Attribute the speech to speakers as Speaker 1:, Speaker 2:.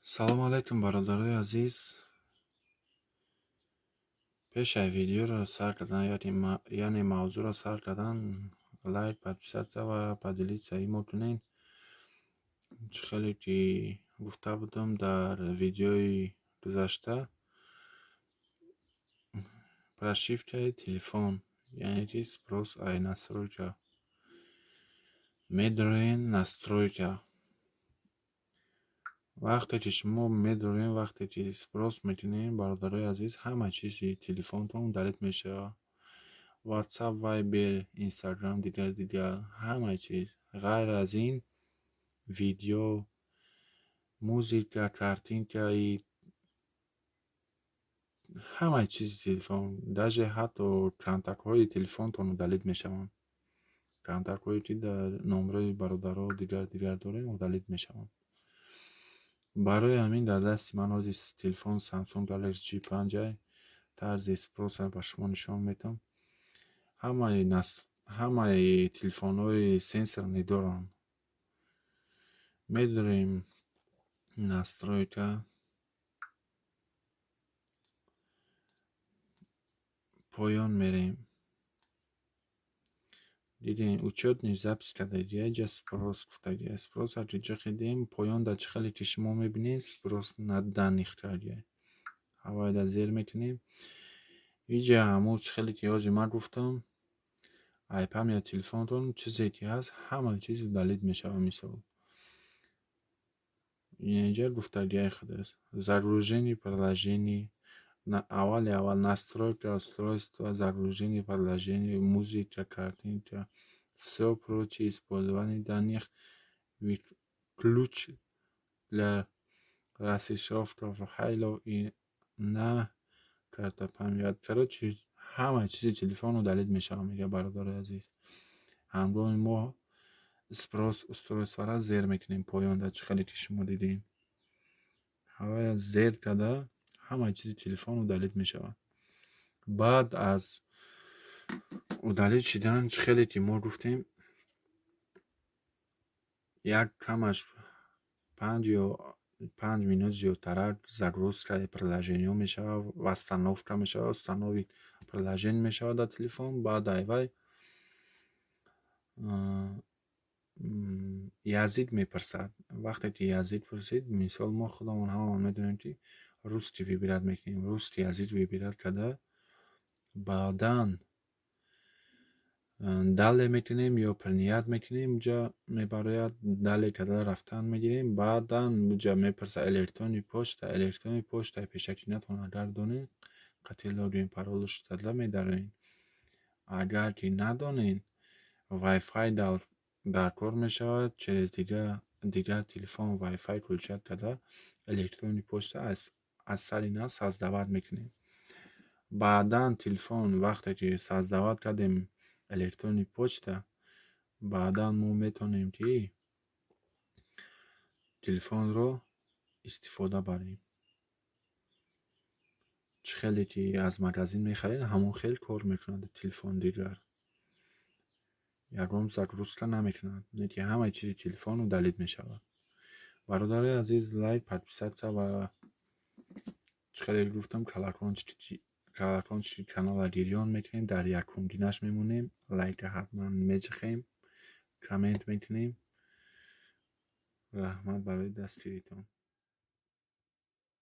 Speaker 1: Салом алейкум, бародарои азиз. Пеш аз видеоро сар кардан, яъне мавзӯъро сар кардан, лайк, подписаться ва поделиться имо кунед. Чӣ хеле ки гуфта будам дар видеои гузашта, прошивкаи телефон, яъне ки сброс ай настройка. Медроен настройка. Вақте ки шумо медроен, вақте ки сброс мекунед, бародарои азиз, ҳама чизи телефонтон удалить мешавад. WhatsApp, Viber, Instagram, дигар дигар ҳама чиз. Ғайр аз ин, видео, музыка, картинкаи ҳамаи чизи телефон, даже ҳатто контактҳои телефонтон удалить мешаванд. Контактҳое, ки дар номерои бародаро, дигар дигар дорем, удалить мешаванд. Барои ҳамин дар дасти ман ҳозир телефон Samsung Galaxy J5. Тарзи сброса ба шумо нишон медиҳам. Ҳамаи телефонҳои сенсорный доранд. Медорем настройка, поён мерем. Дидем, учётный запись кардагия, ҷа сброс гуфтагия. Сброса ки ҷо кардем, поён дар чӣ хеле ки шумо мебинед, сброс на данных кардагия. Ҳавайда зер мекунем. Иҷа ҳамун чӣ хеле ки ҳозир ман гуфтам, ай памяти телефонтон чизе ки ҳаст, ҳама чиз удалить мешавад, мисол. Инҷа гуфтагиаи худаш. Загружение приложений, аввали аввал настройка устройства, загружение приложений, музыка, картинка, всё прочее, использование данных, ключ для расшифровка файлов и на карта память. Короче, ҳама чизи телефон удалить мешавад, мегӯяд, бародарои азиз. Ҳангоми мо сброс устройстваро зер мекунем поён, дар чӣ хеле ки шумо дидем. Ҳавая зер карда, ҳамаи чизи телефон удалить мешавад. Баъд аз удалить шудан, чӣ хеле ки мо гуфтем, як камаш 5 ё 5 минут зиёдтарак загрузкаи приложениҳо мешавад, восстановка мешавад, установить приложение мешавад дар телефон. Баъд айвай язык мепурсад. Вақте ки язык пурсид, мисол, мо худамон ҳамамон медонем, ки русский выбирать мекунем. Русский язык выбирать карда, баъдан далее мекунем ё принять мекунем, уҷа мебарояд, далее карда рафтан мегирем. Баъдан уҷа мепурсад электронный почта. Электронный почтаи пешакинатон агар донед, қатъи логин паролаш зада медароед. Агар ки надонед, Wi-Fi дар кор мешавад, через дигар телефон Wi-Fi включать карда, электронный почта аз сари нав создавать мекунем. Баъдан телефон вақте ки создавать кардем электронный почта, баъдан мо метавонем, ки телефонро истифода барем. Чӣ хеле ки аз магазин мехаред, ҳамон хел кор мекунад телефон дигар. Ягон загрузка намекунад, не ки ҳамаи чизи телефон удалить мешавад. Бародарои азиз, лайк, подписаться ва чӣ хеле гуфтам, колокольчики каналро гирён мекунем, дар якумгинаш мемонем, лайка ҳатман меҷихем, коммент мекунем. Раҳмат барои дастгиритон.